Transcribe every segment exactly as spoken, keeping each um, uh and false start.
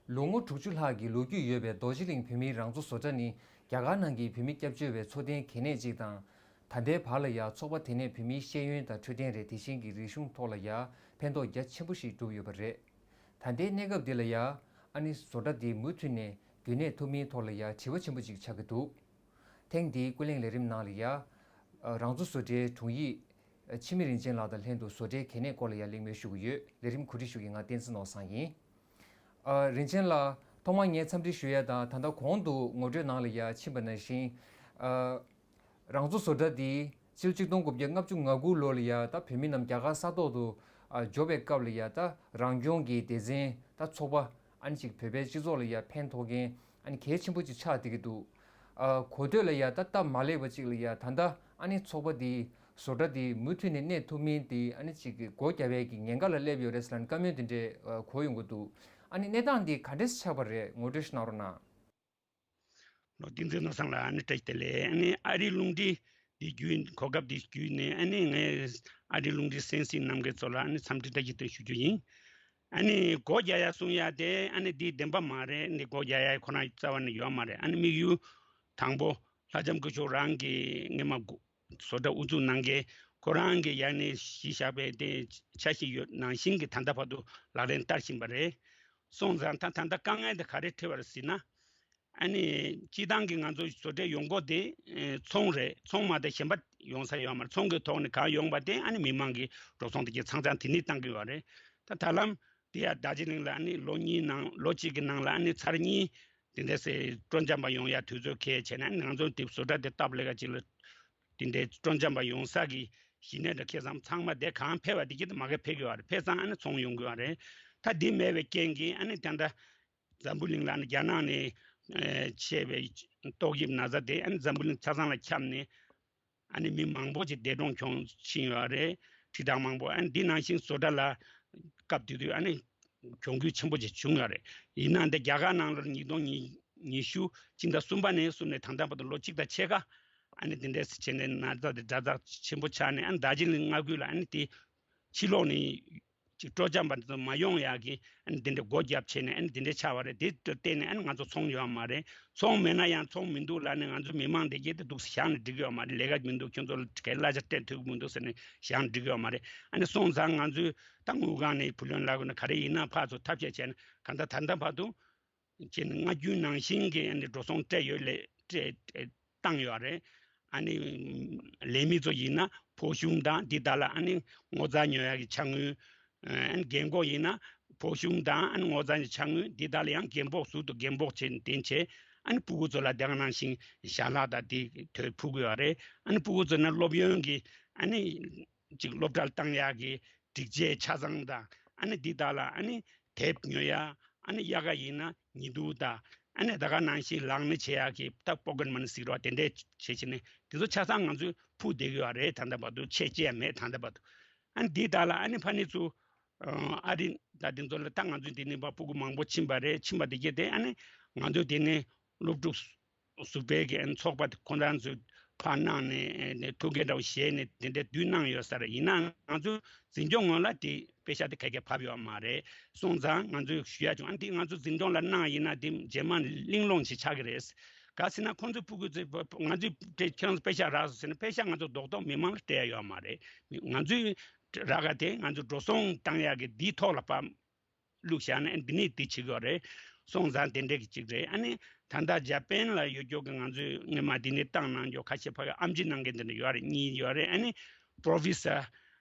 ལོ་ངོ་དྲུག་ཅུ་ལྷག་གི་ལོ་རྒྱུས་ཡོད་པའི་རྡོ་རྗེ་གླིང་བོད་མིའི་རང་བཙོ་བཟོ་གྲྭ་ནི་རྒྱ་གར་ནང་གི་བོད་མི་སྐྱབས་བཅོལ་བའི་འཚོ་རྟེན་གལ་གནད་ཅིག་དང་། ད་ལྟའི་བར་ལ་ཡང་ཚོགས་པ་དེ་ནས་བོད་མིའི་ཤེས་ཡོན་དང་འཕྲོད་བསྟེན་རེད། དེ་བཞིན་གྱི་རིག་གཞུང་ཐོག་ལ་ཡང་ཕན་ཐོགས་རྒྱ་ཆེན་པོ་ཞིག་བསྒྲུབས་ཡོད་པ་རེད། ད་ལྟའི་གནས་སྐབས་འདི་ལ་ཡང་ཨ་ནི་བཟོ་གྲྭ་འདི་མུ་མཐུད་ནས་རྒྱུན་གནས་ཐུབ་མིན་ཐོག་ལ་ཡང་དྲི་བ་ཆེན་པོ་ཅིག་ཆགས་ཀྱི་འདུག་ཐེངས་འདིའི་ཀུན་གླེང་ལས་རིམ་ནང་ལ་ཡང་། ཨ། རང་བཙོ་བཟོ་གྲྭའི་དྲུང་ཡིག་ཨ། འཆི་མེད་རིན་ཆེན་ལགས་དང་ལྷན་དུ་བཟོ་གྲྭའི་གལ་གནད་སྐོར་ལ་ཡང་གླེང་མོལ་ཞུ་གི་ཡོད། ལས་རིམ་གོ་སྒྲིག་ཞུ་མཁན་ང་བསྟན་འཛིན་ནོར་བཟང་ཡིན། ཨ། རིན་ཆེན་ལགས། ཐོག་མར་ངས་འཚམས་འདྲི་ཞུ་ཡ་དང་། ད་ལྟ་གོང་དུ་ངོ་སྤྲོད་ནང་ལ་ཡང་ཕྱིན་པ་ནང་བཞིན། ཨ། རང་བཙོ་བཟོ་གྲྭ་འདི་ཕྱི་ལོ་ཆིག་སྟོང་དགུ་བརྒྱ་ལྔ་བཅུ་ང་དགུ་ལོ་ལ་ཡང་ད་བོད་མི་རྣམས་རྒྱ་གར་ས་ཐོག་ཏུ། ཨ། འབྱོར་བའི་སྐབས་ལ་ཡང་ད་རང་སྐྱོང་གི་སྡེ་ཚན་ད་ཚོགས་པ་ཨ་ནི་ཅིག་བོད་པའི་སྤྱི་ཚོགས་ལ་ཡང་ཕན་ཐོགས་མཁན་ཨ་ནི་གལ་ཆེན་པོ་ཅིག་ཆགས་བསྡད་ཀྱི་འདུག་ཨ། གོ་ཐོས་ལ་ཡང་ད་སྟབས་མ་ལེགས་པ་ཅིག་ལ་ཡང་ད་ལྟ་ཨ་ནི་ཚོགས་པ་འདི་བཟོ་གྲྭ་འདི་མུ་མཐུད་ནས་གནས་ཐུབ་མིན་འདི་ཨ་ནི་ཅིག་གི་སྒོ་བརྒྱབ་ཡས་ཀྱི་ཉེན་ཁ་ལ་སླེབས་ཡོད་རེད་ཟེར་ལབ་ནས་བཀའ་མོལ་འདི་འདྲས་གོ་ཡོང་གི་འདུག་ཨ་ནི་གནས་སྟངས་འདི་ག་འདྲས་ཆགས་པ་རེད། ངོ་སྤྲོད་ཞིག་གནང་རོགས་གནང་། ལོ། བསྟན་འཛིན་ནོར་བཟང་ལགས། ཨ་ནི་བཀྲ་ཤིས་བདེ་ལེགས། ཨ་ནི་ཨ་རིའི་རླུང་འཕྲིན་འདི་བརྒྱུད། གོ་སྐབས་འདི་བརྒྱུད་ནས་ཨ་ནི་ངས་ཨ་རིའི་རླུང་འཕྲིན་གསན་གཟིགས་གནང་མཁན་ཚོ་ལ་ཨ་ནི་འཚམས་འདྲི་བཀྲ་ཤིས་བདེ་ལེགས་ཞུ་རྒྱུ་ཡིན། ཨ་ནི་སྒོ་རྒྱག་ཡ་གསུང་ཡ་དེ་ཨ་ནི་འདི་བདེན་པ་མ་རེད། འདི་སྒོ་རྒྱག་ཡ་ཁོ་རང་རྩ་བ་ནས་ཡོད་མ་རེད། ཨ་ནི་དམིགས་ཡུལ་དང་པོ་ལྷ་ལྕམ་སྐུ་ཞབས་རང་གི་སྔོན་མ་བཟོ་གྲྭ་དབུ་འཛུགས་གནང་མཁན་ཁོ་རང་གི་ཡ་ནས་གཞི་བཞག་པའི་དེ་འཆར་གཞི་ཡོད་ནང་བཞིན་གྱི་ད་ལྟ་བར་དུ་ལག་ལེན་བསྟར་བཞིན་པ་རེད། སོང་ཙང་ད་ད་ལྟ་དཀའ་ངལ་དེ་ག་རེ་འཕྲད་པ་རེད་ཟེར་ན། ཨ་ནི་སྤྱིར་བཏང་གི་ང་ཚོ་བཟོ་གྲྭའི་ཡོང་སྒོ་དེ་ཨེ་ཚོང་རེད། ཚོང་མ་གཏོགས་གཞན་པ་ཡོང་ས་ཡོད་མ་རེད། ཚོང་གི་ཐོག་ནས་གང་ཡོང་པ་དེ་ཨ་ནི་མི་མང་གི་འགྲོ་སོང་དེ་གྱད་ཚང་ཚང་དེ་ནས་བཏང་གི་ཡོད་རེད། ད་ད་ལམ་དེ་ཡང་རྡོ་རྗེ་གླིང་ལ་ཨ་ནི་ལོ་གཉིས་ནང་ལོ་གཅིག་གི་ནང་ལ་ཨ་ནི་ཚར་གཉིས་དེ་འདྲ་སེ་སྤྲོ་འཆམ་པ་ཡོང་ཡ་དུས་ཚོད་འཁེལ་བྱས་ནས། ཨ་ནི་ང་ཚོ་དེ་བཟོ་གྲྭ་དེ་སྟབས་ལེགས་ཀ་ཅིག་ལ་དེ་འདྲའི་སྤྲོ་འཆམ་པ་ཡོང་ས་གི་གཞི་གནས་འདྲ་ཁེལ་ཙང་ཚང་མ་དེ་གང་ཕེབས་པ་དེ་གྱད་མ་གི་ཕེབས་ཀྱི་ཡོད་རེད། ཕེབས་ཙང་ཨ་ནི་ཚོང་ཡོང་གི་ཡོད་རེད། ད་དེ་མེད་པའི་རྐྱེན་གྱིས་ཨ་ནི་ད་ལྟ་འཛམ་བུ་གླིང་ལ་ནི་རྒྱ་ནག་ནས་ཨེ་མཆེད་པའི་ཏོག་དབྱིབས་ན་ཚ་དེ་ཨ་ནི་འཛམ་བུ་གླིང་ཆ་ཚང་ལ་ཁྱབ་ནས། ཨ་ནི་མི་མང་པོ་ཅིག་འདས་གྲོངས་བྱུང་ཕྱིན་ཡོད་རེད། ཁྲི་ཕྲག་མང་པོ། ཨ་ནི་འདི་ནང་བཞིན་བཟོ་གྲྭ་ལ་སྐབས་དེ་དུས་ཨ་ནི་གྱོང་གུད་ཆེན་པོ་ཅིག་བྱུང་ཡོད་རེད། ཡིན་ནའང་འདི་རྒྱ་གར་ནང་ལོ་ཉིས་སྟོང་ཉི་ཉི་ཤུ་སྤྱི་ཟླ་གསུམ་པ་ནས་བཟུང་ནས་ད་ལྟ་བར་དུ་ལོ་གཅིག་དང་ཕྱེད་ཀ་ཨ་ནི་འདི་འདྲས་བྱས་ནས་ན་ཚ་དེ་དྲག་ཚགས་ཆེན་པོ་ཆགས་ནས། ཨ་ནི་རྡོ་རྗེ་གླིང་མངའ་ཁུལ་ལ་ཨ་ནི་དེ་ཕྱི་ལོགས་ནས་ཅིག་སྤྲོ་འཆམ་པ་འདི་ཚོ་མ་ཡོང་ཡག་གི་ཨ་ནི་འདི་འདྲའི་སྒོ་བརྒྱབ་བྱས་ནས་ཨ་ནི་འདི་འདྲའི་ཆགས་པ་རེད། དེ་ལྟར་བརྟེན་ནས་ཨ་ནི་ང་ཚོ་ཚོང་ཡོད་མ་རེད། ཚོང་མེད་ན་ཡང་ཚོང་མི་འདུག་ལབ་ནས་ང་ཚོ་མི་མང་དེ་གྱད་དེ་འདུག་སེ་བཞག་ནས་འགྲིག་གི་ཡོད་མ་རེད། ལས་ཀ་མི་འདུག་ཁྱོད་ཚོ་ལ་གལ་གླ་ཆ་སྤྲད་ཐུབ་ཀྱི་མི་འདུག་ཟེར་ནས་བཞག་ནས་འགྲིག་གི་ཡོད་མ་རེད། ཨ་ནི་སོང་ཙང་ང་ཚོས་ད་དངུལ་ཁང་ནས་བུ་ལོན་ལག་ན་ག་རེ་ཡིན་ན་ཕར་ཚུར་ཐབས་ཤེས་བྱས་ནས་གང་ལྟར་ད་ལྟ་བར་དུ་བྱས་ནས་སྔ་རྒྱུན་ནང་བཞིན་གྱི་ཨ་ནི་འགྲོ་སོང་སྤྲད་ཡོད་ལས་སྤྲད་བཏང་ཡོད་རེད། ཨ་ནི་ལས་མི་ཚོ་ཡིན་ན་ཕོགས་ཞུམ་དང་འདི་དག་ལ་ཨ་ནི་ངོ་ཚ་ཉོ་ཡག་གི་ཕྱག་དངུལ། ཨ་ནི་རྒན་གོག་ཡིན་ན་ཕོགས་ཞུམ་དང་ཨ་ནི་ངོ་ཚ་ཉོ་ཕྱག་དངུལ་འདི་དག་ལ་ཡང་རྒན་ཕོགས་ཟུར་དུ་རྒན་ཕོགས་བྱས་ནས་དེ་བྱས། ཨ་ནི་སྤུ་གུ་ཚོ་ལ་དེ་ག་ནང་བཞིན་ཞལ་ལག་དང་དེ་དོད་ཕུལ་གྱི་ཡོད་རེད། ཨ་ནི་སྤུ་གུ་ཚོ་ནི་སློབ་ཡོན་གྱི་ཨ་ནི་ཅིག་སློབ་གྲྭར་བཏང་ཡག་གི་སྒྲིག་ཆས་ཆ་ཚང་དང་། ཨ་ནི་འདི་དག་ལ་ཨ་ནི་དེབ་ཉོ་ཡ། ཨ་ནི་དབྱར་ཁ་ཡིན་ན་ཉི་གདུགས་དང་། ཨ་ནི་ད་ག་ནང་བཞིན་ལག་ན་བྱེད་ཡག་གི་ད་པོ་ཀེཊ་མ་ནི་ཟེར་བ་དེ་འདྲས་བྱེད་བྱས་ནས་དེ་ཚོ་ཆ་ཚང་ང་ཚོས་ཕུལ་བསྡད་ཀྱི་ཡོད་རེད། ད་ལྟ་བར་དུ་ཆད་ཅི་ཡང་མེད། ད་ལྟ་བར་དུ། ཨ་ནི་འདི་དག་ལ་ཨ་ནི་ཕ་ནི་ཚོ་ཨ་རི་ད་དེ་ཚོ་ལ་ད་ང་ཚོས་འདི་ནས་ཕར་སྤུ་གུ་མང་པོ་ཕྱིན་པ་རེད། ཕྱིན་པ་དེ་གྱད་དེ་ཨ་ནི་ང་ཚོས་དེ་ནས་སློབ་ཕྲུག་ཟུར་པའི་གི་ཚོགས་པ་ཁོ་རང་ཚོས་ཕར་གནང་ནས་ཐུགས་འགན་འདྲ་བོ་བཞེས་ནས་དེ་འདྲའི་དུས་གནང་ཡོད་ས་རེད། ཡིན་ནའང་ང་ཚོས་འཛིན་སྐྱོང་ངོས་ལ་དེ་པེ་ཤག་དེ་ག་གེ་བབས་ཡོད་མ་རེད། སོང་ཙང་ང་ཚོས་ཞུ་ཡ་བྱུང་། ཨ་ནི་དེ་ང་ཚོ་འཛིན་སྐྱོང་ལ་གནང་ཡིན་ན་དེ་རྗེས་མ་གླེང་སློང་ཞིག་ཆགས་ཀྱི་རེད། ག་ཟེར་ན་ཁོང་ཚོའི་སྤུ་གུ་ཚོས་ང་ཚོས་ཁྱེད་རང་ཚོ་པེ་ཤག་རག་སོང་ཟེར་ན་པེ་ཤག་ང་ཚོ་རྡོག་རྡོག་མི་མང་ལ་སྤྲད་ཡ་ཡོད་མ་རེད། ང་ཚོས་རག་ག་དེ་ང་ཚོ་འགྲོ་སོང་བཏང་ཡག་གི་འདིའི་ཐོག་ལ་ཕར་བླུགས་བཞག་ནས་འདི་ནས་འདི་བྱེད་ཀྱི་ཡོད་རེད། སོང་ཙང་དེ་འདྲས་ཀྱི་གཅིག་རེད། ཨ་ནི་ད་ལྟ་ཇ་པན་ལ་ཡོད་རྒྱུ་གི་ང་ཚོས་སྔོན་མ་འདི་ནས་བཏང་གནང་རྒྱུ་ཁ་ཤས་ཕ་གི་ཨེམ་ཆི་གནང་མཁན་དེ་འདྲ་ཡོད་རེད། གཉིས་ཡོད་རེད། ཨ་ནི་པོ་རོ་ཕེ་སར་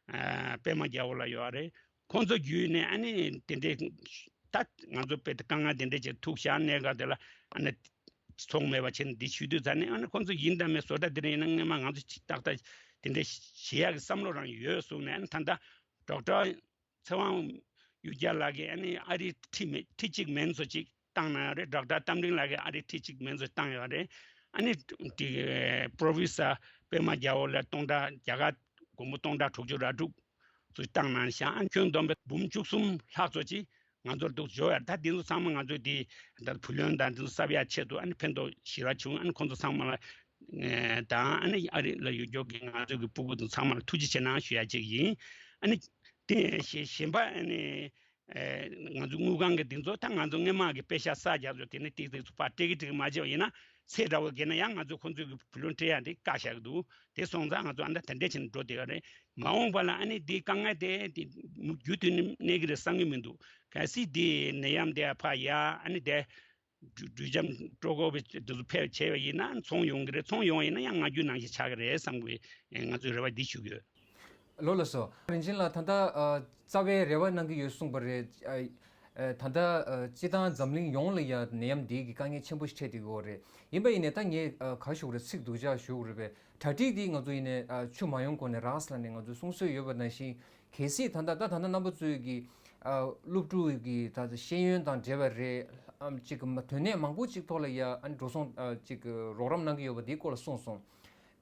ཨ་པད་མ་རྒྱལ་པོ་ལགས་ཡོད་རེད། ཁོང་ཚོ་བརྒྱུད་ནས་ཨ་ནི་དེ་འདྲས་ད་ང་ཚོ་དཔེ་དཀའ་ངལ་དེ་འདྲས་ཅིག་ཐུག་བཞག་གནས་སྐབས་དེ་ལ་ཨ་ནི་ཚོང་མེད་པ་བྱས་ནས་འདི་ཞུ་དུས་ཙ་ནས་ཨ་ནི་ཁོང་ཚོ་ཡིན་དང་མིན་བཟོ་གྲྭ་འདི་ནས་ཡིན་ན་སྔོན་མ་ང་ཚོ་ཅིག་ཏག་ཏག་དེ་འདྲས་བྱེད་ཡག་གི་བསམ་བློ་རང་ཡོད་གསུངས་ནས། ཨ་ནི་ད་ལྟ་ཌོག་ཊར་ཚེ་དབང་གཡུ་རྒྱལ་ལགས་ཀྱིས་ཨ་ནི་ཨ་རིའི་ཁྲི་མེད་ཁྲི་གཅིག་མིན་ཚོ་ཅིག་བཏང་གནང་ཡོད་རེད། ཌོག་ཊར་རྟ་མགྲིན་ལགས་ཀྱིས་ཨ་རིའི་ཁྲི་གཅིག་མིན་ཚོ་བཏང་ཡོད་རེད། ཨ་ནི་དེ་པོ་རོ་ཕེ་སར་པད་མ་རྒྱལ་པོ་ལགས་སྟོང་ཕྲག་རྒྱ་གར་སྒོར་མོ་སྟོང་ཕྲག་དྲུག་ཅུ་ར་དྲུག་ཚོ་བཏང་གནང་བཞག་ཨ་ནི་ཁྱོན་བསྡོམས་པས་འབུམ་བཅུ་གསུམ་ལྷག་ཚོ་ཅིག་ང་ཚོར་འདུག་འབྱོར་ཡ། ད་འདི་ཚོ་ཚང་མ་ང་ཚོས་དེ་ད་བུ་ལོན་དང་འདི་ཚོ་གསབ་ཡ་ཆེད་དུ་ཨ་ནི་ཕན་ཐོགས་ཞེ་དྲག་བྱུང་། ཨ་ནི་ཁོང་ཚོ་ཚང་མ་ལ་ཨེ་དང་ཨ་ནི་ཨ་རི་ལ་ཡོད་རྒྱུ་གི་ང་ཚོ་གི་སྤུ་གུ་དང་ཚང་མ་ལ་ཐུགས་རྗེ་ཆེ་གནང་ཞུ་ཡ་ཅིག་ཡིན། ཨ་ནི་དེ་གཞན་གཞན་པ་ཨ་ནི་ ཨེ། ང་ཚོ་དངུལ་ཁང་གི་འདི་ཚོ་ད་ང་ཚོ་སྔོན་མ་གི་པེ་ཤག་བསགས་རྒྱག་ཚོ་དེ་ནས་ཏིག་ཏིག་ཚོ་ཕར་སྤྲད་ཀྱི་སྤྲད་ཀྱི་མ་བྱས་པ་ཡིན་ན་ཚད་འདྲ་བོ་བརྒལ་ན་ཡང་ང་ཚོ་ཁོང་ཚོའི་གི་བུ་ལོན་སྤྲད་ཡག་འདི་བཀག་བཞག་གི་འདུག་དེ་སོང་ཙང་ང་ཚོ་ཨ་ནི་ད་འདྲ་བྱས་ནས་འགྲོ་བསྡད་ཡོད་རེད། མ་འོངས་པ་ལ་ཨ་ནི་འདི་དཀའ་ངལ་དེ་དེ་རྒྱུན་དུ་གནས་ཀྱི་རེད་བསམ་གྱི་མི་འདུག་གལ་སྲིད་འདི་ནད་ཡམས་དེ་ཕར་ཡ་ཨ་ནི་དེ་སྒྲུབ་སྒྲུབ་འཇམ་སྤྲོ་གོ་བའི་དེ་ཚོ་ཕེབས་བྱས་པ་ཡིན་ན་ཚོང་ཡོང་གི་རེད། ཚོང་ཡོང་བ་ཡིན་ན་ཡང་སྔ་རྒྱུ་ནང་བཞིན་ཆགས་ཀྱི་རེད་བསམ་གྱི་ང་ཚོས་རེ་བ་འདི་ཞུ་གི་ཡོད། ལགས་སོ། རིན་ཆེན་ལགས། ད་ལྟ་ཨ་རྩ་བའི་རེ་བ་གནང་གི་ཡོད་གསུངས་པ་རེད། ཨ་ཨ་ད་ལྟ་ཨ་སྤྱི་བཏང་འཛམ་གླིང་ཡོངས་ལ་ཡ་ནད་ཡམས་འདི་གི་དཀའ་ངལ་ཆེན་པོ་ཞིག་འཕྲད་བསྡད་ཡོད་རེད། ཡིན་པ་ཡིན་ནའི་ད་ངས་ཨ་ག་ཞུ་དགོས་རེད། ཚིག་སྡུག་ཅག་ཞུ་དགོས་རེད་པས། གྲ་སྒྲིག་འདི་ང་ཚོ་ཡིན་ནའི་ཨ་ཆུ་མ་ཡོང་གོང་ནས་རག་ཟེར་ནས་ང་ཚོས་གསུང་སྲོལ་ཡོད་པ་ནང་བཞིན། གལ་སྲིད་ད་ལྟ་ད་ད་ལྟ་རྣམ་པ་ཚོས་ཀྱི་ཨ་སློབ་ཕྲུག་གི་ད་ལྟ་ཤེས་ཡོན་དང་འབྲེལ་བ་རེད། ཨམ་ཅིག་མ་དོན་གནད་མང་པོ་ཅིག་ཐོག་ལ་ཡ་ཨ་འགྲོ་སོང་ཨ་ཅིག་རོགས་རམ་གནང་གི་ཡོད་པ་འདིའི་སྐོར་ལ་གསུངས་སོང་།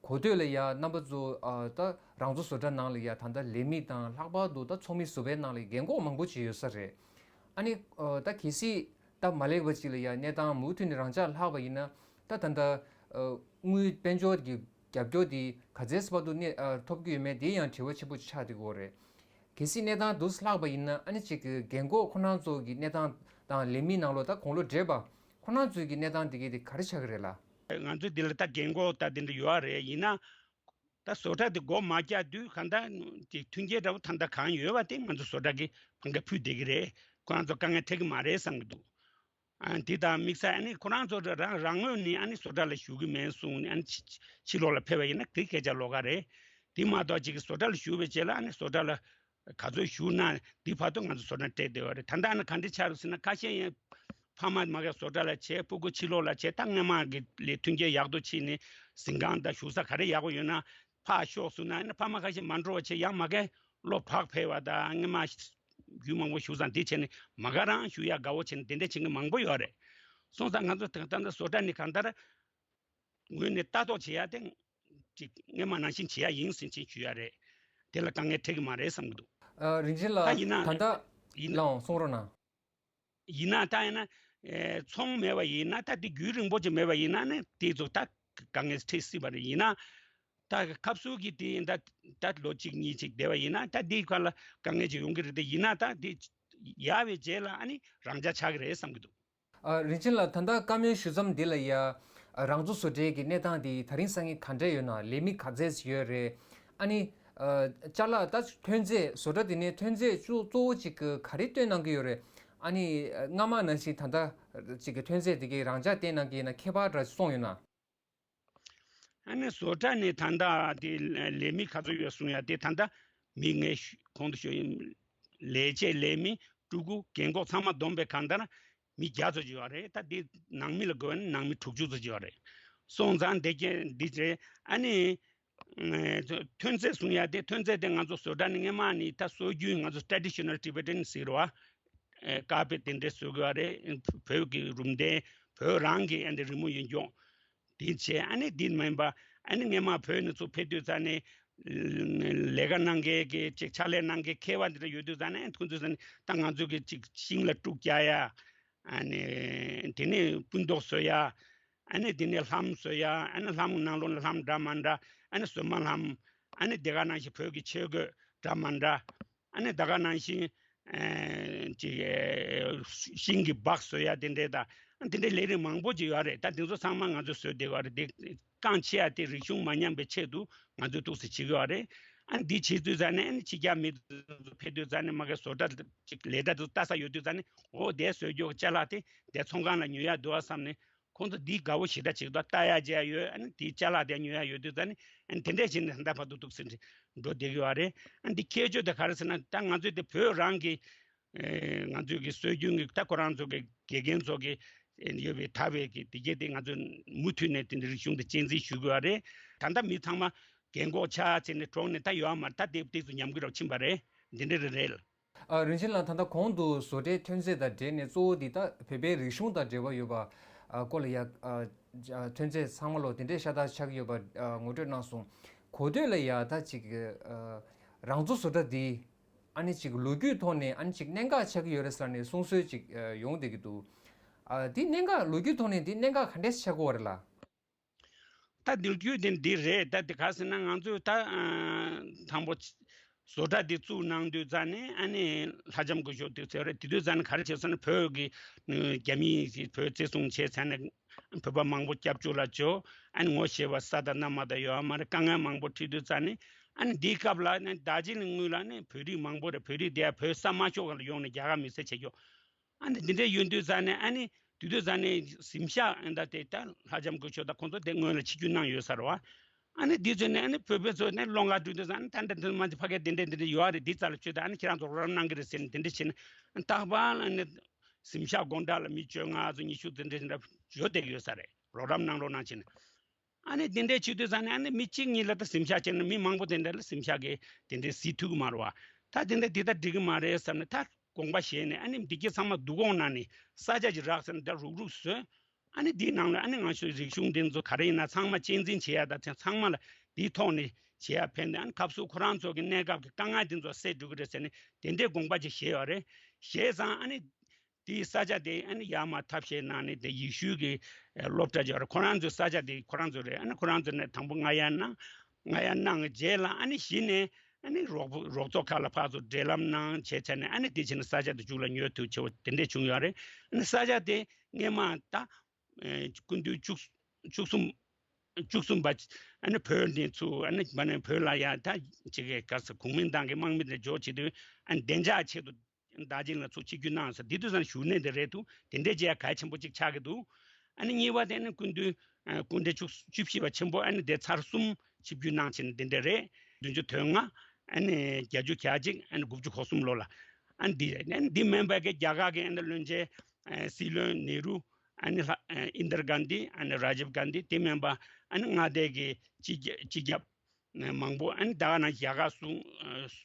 གོ་ཐོས་ལ་ཡ་རྣམ་པ་ཚོ་ཨ་ད་རང་བཟོ་བཟོ་གྲྭ་ནང་ལ་ཡ་ད་ལྟ་ལས་མི་དང་ལྷག་པར་དུ་ད་ཚོགས་མི་བཟོ་པའི་ནང་ལ་རྒན་འཁོགས་མང་པོ་ཅིག་ཡོད་ས་རེད། ཨ་ནི་ཨ་ད་གལ་སྲིད་སྟབས་མ་ལེགས་པ་ཅིག་ལ་ཡ་གནས་སྟངས་མུ་མཐུད་ནས་རང་འཇགས་ལྷག་པ་ཡིན་ན་ད་ད་ལྟ་ཨ་དངུལ་དཔལ་འབྱོར་གྱི་རྒྱབ་སྐྱོར་དེ་ག་ཚད་བར་དུ་གནས་ཨ་ཐོབ་ཀྱི་ཡོད་མེད་དེ་ཡང་དྲི་བ་ཆེན་པོ་ཆགས་བསྡད་ཀྱི་ཡོད་རེད། གལ་སྲིད་གནས་སྟངས་འདུག་སེ་ལྷག་པ་ཡིན་ན་ཨ་ནི་ཅིག་གི་རྒན་འཁོགས་ཁོ་རང་ཚོ་གི་གནས་སྟངས་དང་ལས་མི་ནང་ལོགས་ད་དགུང་ལོ་བགྲེས་པ་ཁོ་རང་ཚོའི་གི་གནས་སྟངས་དེ་གའི་དེ་ག་རེ་ཆགས་ཀྱི་རེད་ལགས། ང་ཚོ་འདི་ལ་ད་རྒན་འཁོགས་ད་དེ་འདྲ་ཡོད་རེད། ཡིན་ན་ད་བཟོ་གྲྭ་དེ་སྒོ་མ་བརྒྱབ་དུས་གང་ལྟར་ཅིག་མཐུན་རྐྱེན་འདྲ་བོ་ད་ལྟ་གང་ཡོད་པ་དེ་ང་ཚོ་བཟོ་གྲྭ་གི་ཕམ་ཁ་ཕུལ་བསྡད་ཀྱི་རེད། ཁོ་རང་ཚོ་དཀའ་ངལ་འཕྲད་ཀྱི་མ་རེད་བསམ་གྱི་འདུག་ཨ་འདི་དང་དམིགས་བསལ་ཨ་ནི་ཁོ་རང་ཚོ་རང་རང་ངོས་ནས་ཨ་ནི་བཟོ་གྲྭ་ལ་ཞུགས་ཀྱི་མེད་གསུངས་ནས་ཨ་ནི་ཕྱི་ཕྱི་ལོགས་ལ་ཕེབས་པ་ཡིན་ན་དེ་སྐད་ཆ་ལོགས་ཀ་རེད། དེ་མ་གཏོགས་ཅིག་བཟོ་གྲྭ་ལ་ཞུགས་པའི་རྗེས་ལ་ཨ་ནི་བཟོ་གྲྭ་ལ་ག་ཚོད་ཞུགས་ན་འདི་བར་དུ་ང་ཚོ་བཟོ་གྲྭ་སྤྲད་བསྡད་པ་རེད། ད་ལྟ་ཨ་ནི་ག་འདྲ་ཆགས་རེད་ཟེར་ན་ཁ་ཤས་ཡང་ཕ་མ་མ་གིར་བཟོ་གྲྭ་ལ་བྱས། ཕྲུ་གུ་ཕྱི་ལོགས་ལ་བྱས། ད་སྔོན་མ་གི་ལས་མཐུན་རྐྱེན་ཡག་ཏུ་ཕྱིན་ནས་གཟིམ་ཁང་དང་བཞུགས་ས་ག་རེ་ཡག་པོ་ཡོད་ན་ཕར་ཤོག་གསུངས་ན་ཨ་ནི་ཕ་མ་ཁ་ཤས་མ་འགྲོ་བ་བྱས། ཡང་མ་གིར་བློ་བག་ཕེབས་པ་དང་། སྔོན་མ་རྒྱུན་མང་པོ་བཞུགས་ས་འདི་བྱས་ནས་མ་གིར་རང་བཞུགས་ཡག་དགའ་བོ་བྱས་ནས་དེ་འདྲ་བྱེད་མཁན་མང་པོ་ཡོད་རེད། སོང་ཙང་ང་ཚོ་ད་ལྟ་བཟོ་གྲྭ་ནས་གང་ལྟར་ངོས་ནས་ལྟ་རྟོག་བྱེད་ཡག་དེ་ཅིག་སྔོན་མ་ནང་བཞིན་བྱེད་ཡག་ཡིན་ཟེར་བྱས་ཞུ་ཡག་རེད། དེ་ལ་དཀའ་ངལ་འཕྲད་ཀྱི་མ་རེད་བསམ་གྱི་འདུག་ཨ་རིན་ཆེན་ལགས། ད་ཡིན་ན་ད་ལྟ་ཡིན་ལའང་གསུང་རོགས་གནང་། ཡིན་ན་ད་ཡིན་ན་ཨེ་ཚོང་མེད་པ་ཡིན་ན་ད་དེ་རྒྱུན་རིང་པོ་ཅིག་མེད་པ་ཡིན་ན་ནི་དེ་ཚོ་ད་དཀའ་ངལ་འཕྲད་སྲིད་པ་རེད། ཡིན་ན་ད་སྐབས་སུ་གི་དེ་ད་ད་ལོ་གཅིག་གཉིས་ཅིག་བསྡད་པ་ཡིན་ན་ད་དེའི་ཁ་ལ་དཀའ་ངལ་ཅིག་ཡོང་གི་རེད། དེ་ཡིན་ན་ད་དེ་ཡག་པའི་རྗེས་ལ་ཨ་ནི་རང་འཇགས་ཆགས་ཀྱི་རེད་བསམ་གྱི་འདུག་ཨ་རིན་ཆེན་ལགས། ད་ལྟ་བཀའ་མོལ་ཞུ་མཚམས་འདི་ལ་ཡ་ཨ་རང་བཟོ་བཟོ་གྲྭའི་གི་གནས་སྟངས་འདི་ད་རིང་སང་ཉིན་ག་འདྲ་ཡོད་ན། ལས་མི་ག་ཚད་ཡོད་རེད། ཨ་ནི་ཨ་ཅ་ལག་ད་ཐོན་རྫས་བཟོ་གྲྭ་འདི་ནས་ཐོན་རྫས་གཙོ་གཙོ་བོ་ཅིག་གི་ག་རེ་བཏོན་གནང་གི་ཡོད་རེད། ཨ་ནི་ཨ་སྔ་མ་ནང་བཞིན་ད་ལྟ་ཅིག་གི་ཐོན་རྫས་འདི་གའི་རང་འཇགས་བཏོན་གནང་གི་ཡིན་ན་ཁྱད་པར་འདྲ་སོང་ཡོད་ན། ཨ་ནི་བཟོ་གྲྭ་ནས་ད་ལྟ་དེ་ལས་མི་ག་ཚོད་ཡོད་གསུང་ཡ་དེ་ད་ལྟ་མི་ངས་གོང་དུ་ཞུས་ཡིན། ལས་བྱེད་ལས་མི་ཕྲུ་གུ་རྒན་འཁོགས་ཚང་མ་བསྡོམས་པའི་གང་ལྟར་མི་བརྒྱ་ཙམ་ཅིག་ཡོད་རེད། ད་འདི་ནང་མི་ལ་དགོས་ན་ནང་མི་དྲུག་ཅུ་ཙམ་ཅིག་ཡོད་རེད། སོང་ཙང་འདི་གས་འདི་རེད། ཨ་ནི་ཐོན་རྫས་གསུང་ཡ་དེ་ཐོན་རྫས་དེ་ང་ཚོ་བཟོ་གྲྭ་ནས་སྔས་མ་ནས་ད་སྲོལ་རྒྱུན་ང་ཚོ་traditional Tibetan་ཟེར་བ། ཨེ་དཀར་པོ་དེ་འདྲས་བཟོ་དགོས་པ་རེད། བོད་ཀྱི་རུམ་གདན་བོད་རང་གི་ཨ་འདི་རི་མོ་ཡིན་ཀྱང་དེ་བྱས། ཨ་ནི་འདི་མིན་པ་ཨ་ནི་སྔས་མ་བོད་ནས་ཚུར་ཕེབས་དུས་ཙ་ནས་ལས་ཀ་གནང་མཁན་གྱི་ཅིག་ཕྱག་ལས་གནང་མཁན་མཁས་པ་འདི་འདྲ་ཡོད་དུས་ཙ་ནས་ཁོང་ཚོས་ཙ་ནས་ད་ང་ཚོ་གི་ཅིག་ཤིང་ལ་དཀྲུག་རྒྱག་ཡ། ཨ་ནི་དེ་ནས་སྤུ་མདོག་བཟོ་ཡ། ཨ་ནི་དེ་ནས་ལྷམ་བཟོ་ཡ། ཨ་ནི་ལྷམ་ནང་ལོགས་ལ་ལྷམ་འདྲ་མི་འདྲ། ཨ་ནི་བཟོ་མ་ལྷམ། ཨ་ནི་དེ་ག་ནང་བཞིན་བོད་ཀྱི་ཆས་གོས་འདྲ་མི་འདྲ། ཨ་ནི་ད་ག་ནང་བཞིན་ཨེ་ཅིག་ཨེ་ཤིང་གི་སྦག་བཟོ་ཡ་དེ་འདྲའི་ད་ཨ་དེ་འདྲའི་ལས་རིགས་མང་པོ་ཅིག་ཡོད་རེད། ད་དེ་ཚོ་ཚང་མ་ང་ཚོས་བཟོས་བསྡད་ཡོད་རེད། དེ་རྐང་ཆེ་ཡ་དེ་རིག་གཞུང་མ་ཉམས་པའི་ཆེད་དུ་ང་ཚོས་འདུག་སེ་བྱེད་ཀྱི་ཡོད་རེད། ཨ་ནི་འདི་བྱེད་དུས་ཙ་ནས་ཨ་ནི་ཕྱི་རྒྱལ་མི་དེ་ཚོ་ཕེབས་དུས་ཙ་ནས་མ་གི་བཟོ་གྲྭ་ཅིག་ལས་གྲྭ་དེ་ཚོ་ལྟ་ས་ཡོད་དུས་ཙ་ནས་འོ་དེ་བཟོས་རྒྱུ་ཅ་ལག་དེ་དེ་ཚོང་ཁང་ལ་ཉོ་ཡ་འདུག་ཨ་བསམ་ནས། ཁོང་ཚོ་འདི་དགའ་བོ་ཞེ་དྲག་བྱེད་ཀྱི་འདུག་ལྟ་ཡག་མཇལ་ཡག་ཡོད། ཨ་ནི་དེའི་ཅ་ལག་དེ་ཉོ་ཡག་ཡོད་དུས་ཙ་ནི་ཨ་ནི་དེ་འདྲས་བྱས་ནས་ད་ལྟ་བར་དུ་འདུག་སེ་འགྲོ་བསྡད་ཀྱི་ཡོད་རེད། ཨ་ནི་འདི་ཁྱད་ཆོས་དེ་ག་རེ་ཟེར་ན་ད་ང་ཚོའི་དེ་བོད་རང་གི་ཨེ་ང་ཚོའི་གི་སྲོལ་རྒྱུན་གྱི་ད་ཁོ་རང་ཚོ་གི་དགེ་རྒན་ཚོ་གི་ཨེ་ཡོད་པའི་དར་བའི་གི་དེ་གས་དེ་ང་ཚོས་མུ་མཐུད་ནས་དེ་འདྲ་རིག་གཞུང་དེ་གཅེས་འཛིན་ཞུ་དགོས་པ་རེད། ད་ལྟ་མི་ཚང་མ་རྒན་འཁོགས་ཆགས་ཚེ་ནས་གྲོངས་ནས་ད་ཡོད་མ་རེད། ད་དེ་དེ་ཚོ་ཉམས་རྒུད་རབ་ཕྱིན་པ་རེད། འདི་འདྲ་རེད་རེད། ཨ་རིན་ཆེན་ལགས། ད་ལྟ་གོང་དུ་བཟོ་གྲྭའི་ཐོན་རྫས་དང་འབྲེལ་ནས་གཙོ་བོ་འདི་ད་བོད་པའི་རིག་གཞུང་དང་འབྲེལ་བ་ཡོད་པ་ཨ་སྐོར་ལ་ཡ་ཨ་ཨ་ཐོན་རྫས་ཚང་མ་ལོ་དེ་འདྲའི་ཤ་སྟག་ཆགས་ཀྱི་ཡོད་པ་ཨ་ངོ་སྤྲོད་གནང་སོང་། གོ་ཐོས་ལ་ཡ་ད་ཅིག་ཨ་རང་བཟོ་བཟོ་གྲྭ་འདི་ཨ་ནི་ཅིག་ལོ་རྒྱུས་ཐོག་ནས་ཨ་ནི་ཅིག་གནད་འགག་ཆགས་ཀྱི་ཡོད་རེད་ཟེར་ནས་གསུང་སྲོལ་ཅིག་ཨ་ཡོང་བསྡད་ཀྱི་འདུག་ཨ་འདི་གནད་འགག་ལོ་རྒྱུས་ཐོག་ནས་འདི་གནད་འགག་ག་འདྲས་ཆགས་ཀྱི་ཡོད་རེད་ལགས། ད་འདི་རྒྱུ་དེ་འདི་རེད། ད་འདི་ག་ཟེར་ན་ང་ཚོས་ད་ཨ་དང་པོ་ བཟོ་གྲྭ་འདི་བཙུགས་གནང་དུས་ཙང་ནས་ཨ་ནི་ལྷ་ལྕམ་སྐུ་ཞབས་དེ་ཚོ་རེད། དེ་དུས་ཙང་ནས་ག་རེ་བྱས་སོང་ན། བོད་ཀྱི་རྒྱ་མི་བོད་བཙན་བཟུང་བྱས་ཙང་ནས་བོད་པ་མང་པོ་སྐྱབས་བཅོལ་ལ་འབྱོར། ཨ་ནི་ངོ་ཤེས་པ་ས་དང་གནམ་མ་དང་ཡོད་མ་རེད། དཀའ་ངལ་མང་པོ་འཕྲད་དུས་ཙང་ནས་ཨ་ནི་འདིའི་སྐབས་ལ་ནི་རྡོ་རྗེ་གླིང་ངོས་ལ་ནི་བོད་རིགས་མང་པོ་རེད། བོད་རིགས་དེ་བོད་ས་མ་ཤོར་ག་ལ་ཡོང་ནས་རྒྱ་གར་མི་སེར་བྱེད་ཀྱོག་ཨ་ནི་འདི་འདྲ་ཡོད་དུས་ཙང་ནས་ཨ་ནི་དེ་དུས་ཙང་ནས་གཟིམ་ཤག་ཨ་ད་དེ་ད་ལྷ་ལྕམ་སྐུ་ཞབས་དང་ཁོང་ཚོ་དེ་སྔོན་ལ་ཆིབས་བསྒྱུར་གནང་ཡོད་ས་རེད་བ། ཨ་ནི་དེ་ཚོ་ནས་ཨ་ནི་བོད་པ་ཚོ་ནས་སློང་ག་འགྲོ་དུས་ཙང་ནས་ད་འདི་འདི་མ་འདི་ཕ་གི་འདི་འདྲ་འདི་འདྲ་ཡོད་རེད། འདི་རྩ་ལ་བཅུག་ད་ཨ་ནི་ཁྱེད་རང་ཚོ་རོགས་རམ་གནང་གི་རེད་ཟེར་ནས་དེ་འདྲ་བྱས་ནས་རྟག་པར་ཨ་ནི་གཟིམ་ཤག་སྒོ་འགྲམ་ལ་མི་བཅོ་ལྔ་ཚོ་ཉི་ཤུ་དེ་འདྲ་འདྲ་འབྱོར་བསྡད་ཡོད་ས་རེད། རོགས་རམ་གནང་རོགས་གནང་བྱས་ནས། ཨ་ནི་དེ་འདྲའི་བྱེད་དུས་ཙང་ནས་ཨ་ནི་མི་གཅིག་གཉིས་ལ་ད་གཟིམ་ཤག་བྱས་ན་མི་མང་པོ་དེ་འདྲ་ལ་གཟིམ་ཤག་གི་དེ་འདྲའི་གཟིགས་ཐུབ་ཀྱི་མ་རེད་བ། ད་དེ་འདྲ་དེ་ད་འགྲིག་གི་མ་རེད་བསམ་ནས་ད་དགོངས་པ་བཞེས་ནས་ཨ་ནི་འདི་གྱད་ཚང་མ་བསྡུ་སྐོང་གནང་ནས་ས་ཆ་ཅིག་རག་ཟེར་ནས་ད་རུག་རུག་བཟོས། ཨ་ནི་འདིའི་ནང་ལ་ཨ་ནི་ང་ཚོའི་རིག་གཞུང་འདི་ཚོ་ག་རེ་ཡིན་ན་ཚང་མ་གཅེས་འཛིན་བྱེད་ཡ་ད་ཚང་མ་ལ་འདིའི་ཐོག་ནས་བྱེད་ཡ་ཕན་ནས། ཨ་ནི་སྐབས་སུ་ཁོ་རང་ཚོ་གི་གནས་སྐབས་ཀྱི་དཀའ་ངལ་འདི་ཚོ་སེལ་འགྲོ་གི་རེད་ཟེར་ནས་དེ་འདྲའི་དགོངས་པ་ཅིག་བཞེས་ཡོད་རེད། བཞེས་ཙང་ཨ་ནི། དེའི་ས་ཆ་དེ་ཨ་ནི་ཡར་མར་ཐབས་ཤེས་གནང་ནས་དེ་ཡེ་ཤུའི་གི་སློབ་གྲྭ་ཅིག་ཡོད་རེད། ཁོ་རང་ཚོའི་ས་ཆ་དེ་ཁོ་རང་ཚོ་རེད། ཨ་ནི་ཁོ་རང་ཚོ་ནས་དང་པོ་ང་ཡར་གནང་། ང་ཡར་གནང་གི་རྗེས་ལ་ཨ་ནི་གཞི་ནས་ཨ་ནི་རོགས་པ་རོགས་ཚོགས་ཁག་ལ་ཕར་ཚུར་འབྲེལ་ལམ་གནང་བྱས་བྱས་ནས་ཨ་ནི་དེ་བྱས་ནས་ས་ཆ་དེ་མཇུག་ལ་ཉོ་ཐུབ་བྱས་པ་དེ་འདྲས་བྱུང་ཡོད་རེད། ཨ་ནི་ས་ཆ་དེ་སྔས་མ་ད་ཨེ་སྐུ་མདུན་བཅུ་བཅུ་གསུམ་བཅུ་གསུམ་པ་ཨ་ནི་བོད་ནས་ཚུར་ཨ་ནི་མ་ནས་བོད་ལ་ཡར་ད་ཅིག་གི་ག་ས་གུང་མིང་ཏང་གི་དམག་མི་དེ་འཇོག་བྱེད་དུས་ཨ་ནི་བདེ་འཇགས་ཆེད་དུ། རྡོ་རྗེ་གླིང་ལ་ཚུར་ཆིབས་བསྒྱུར་གནང་ཟེར། དེ་དུས་ཙང་བཞུགས་གནས་དེ་རེད་འདུག་དེ་འདྲའི་བྱས་གལ་ཆེན་པོ་གཅིག་ཆགས་ཀྱི་འདུག་ཨ་ནི་གཉིས་པ་དེ་ནི་སྐུ་མདུན་ཨ་སྐུ་ཕྲེང་བཅུ་བཅུ་བཞི་པ་ཆེན་པོ་ཨ་ནི་དེ་ཚར་གསུམ་ཆིབས་བསྒྱུར་གནང་བྱས་ནས་དེ་འདྲ་རེད། བདུན་ཅུ་དོན་ལྔ། ཨ་ནི་བརྒྱད་ཅུ་གྱ་གཅིག་ཨ་ནི་དགུ་བཅུ་གོ་གསུམ་ལོ་ལ། ཨ་ནི་འདི་རེད། ཨ་ནི་འདི་མིན་པ་གི་རྒྱ་གར་གྱི་ཨ་ནི་བློན་ཆེན་ཨ་སྲིད་བློན་ནེ་རུ། ཨ་ནི་ལྷ་ཨ་ཨིན་དར་གྷན་དྷི། ཨ་ནི་ར་ཇིབ་གྷན་དྷི། དེ་མིན་པ་ཨ་ནི་མངའ་སྡེ་གི་སྤྱི་ཁྱབ་སྤྱི་ཁྱབ་མང་པོ། ཨ་ནི་ད་ག་ནང་རྒྱ་གར་སྲུང་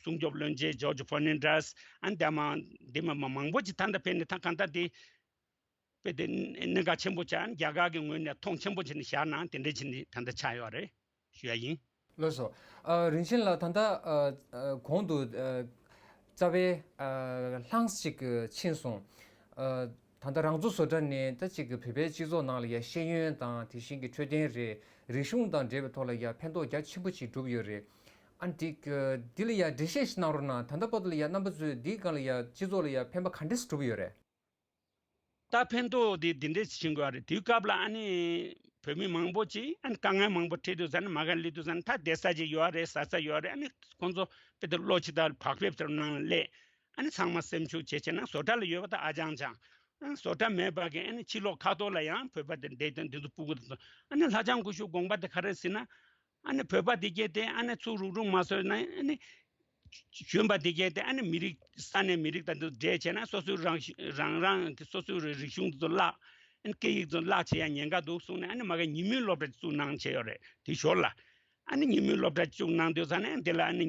སྲུང་སྐྱོབ་བློན་ཆེན་ཇོརྗ་ཕར་ནན་ཌེས། ཨ་ནི་ད་མ་འདི་མ་མ་མང་པོ་ཅིག་ད་ལྟ་ཕེབས་ནས་ད་གང་ལྟར་དེ་དཔེ་དེ་གནད་འགག་ཆེན་པོ་ཆགས། ཨ་ནི་རྒྱ་གར་གྱི་ངོས་ནས་མཐོང་ཆེན་པོ་བྱས་ནས་བཞག་ན་དེ་འདྲ་བྱས་ནས་ད་ལྟ་ཆགས་ཡོད་རེད་ཞུ་ཡ་ཡིན། ལགས་སོ། ཨ་རིན་ཆེན་ལགས། ད་ལྟ་ཨ་ཨ་གོང་དུ་ཨ་རྩ་བའི་ཨ་ལྷངས་ཤིག་ཕྱིན་སོང་། ཨ་ད་ལྟ་རང་བཙོ་བཟོ་གྲྭ་ནས་ད་ཅིག་གི་བོད་པའི་སྤྱི་ཚོགས་ནང་ལ་ཡ་ཤེས་ཡོན་དང་དེ་བཞིན་གྱི་འཕྲོད་བསྟེན་རེད། རིག་གཞུང་དང་འབྲེལ་བའི་ཐོག་ལ་ཡ་ཕན་ཐོགས་རྒྱ་ཆེན་པོ་ཅིག་བསྒྲུབས་ཡོད་རེད། ཨ་འདི་འདི་ལ་ཡ་འགྲེལ་བཤད་ཞིག་གནང་རོགས་གནང་། ད་ལྟ་བར་དུ་ལ་ཡ་རྣམ་པ་ཚོས་འདིའི་སྒང་ལ་ཡ་སྤྱི་ཚོགས་ལ་ཡ་ཕན་པ་ག་འདྲས་བསྒྲུབས་ཡོད་རེད། ད་ཕན་ཐོགས་དེ་འདི་འདྲས་ཕྱིན་དགོས་རེད། དེའི་སྐབས་ལ་ཨ་ནི་བོད་མི་མང་པོ་ཅིག་ཨ་ནི་དཀའ་ངལ་མང་པོ་འཕྲད་དུས་ཙང་ནི་མ་ག་སླེབས་དུས་ཙང་ནི་ད་བསྡད་ས་ཅིག་ཡོད་རེད། ཟ་ས་ཡོད་རེད། ཨ་ནི་ཁོང་ཚོ་དཔེ་དེ་བློ་ཅིག་ད་བག་ཕེབས་ལྟར་ནང་ལ་སླེབས། ཨ་ནི་ཚང་མ་སེམས་ཤུགས་བྱས་བྱས་ན་བཟོ་གྲྭ་ལ་ཡོད་པ་ད་ཨ་ཅང་ཅང་། ཨ་ནི་བཟོ་གྲྭ་མེད་པ་གི་ཨ་ནི་ཕྱི་ལོགས་ཁ་ཐོག་ལ་ཡང་བོད་པ་དེ་འདྲས་དང་འདི་ཚོ་སྤུ་གུ་དེ་ཚོ། ཨ་ནི་ལྷ་ལྕམ་སྐུ་ཞབས་དགོངས་པ་དེ་ག་རེ་ཟེར་ན། ཨ་ནི་བོད་པ་དེ་གྱད་དེ་ཨ་ནི་ཚུར་རུག་རུག་མ་བཟོས་ན་ཨ་ནི་གཞོན་པ་དེ་གྱད་དེ་ཨ་ནི་མི་རིགས་ས་གནས་མི་རིགས་དང་དེ་ཚོ་འདྲེས་བྱས་ན་སོ་སོའི་རང་རང་རང་གི་སོ་སོའི་རིག་གཞུང་དེ་ཚོ་བརླག་ཨ་ནི་སྐད་ཡིག་དེ་ཚོ་བརླག་བྱེད་ཡ་ཉེན་ཁ་འདུག་གསུངས་ནས། ཨ་ནི་མ་གི་ཉིན་མོའི་སློབ་གྲྭ་བཙུགས་གནང་བྱས་ཡོད་རེད། དེ་ཞོར་ལ་ཨ་ནི་ཉིན་མོའི་སློབ་གྲྭ་བཙུགས་གནང་དུས་ཙང་ནས་དེ་ལ་ཨ་ནི་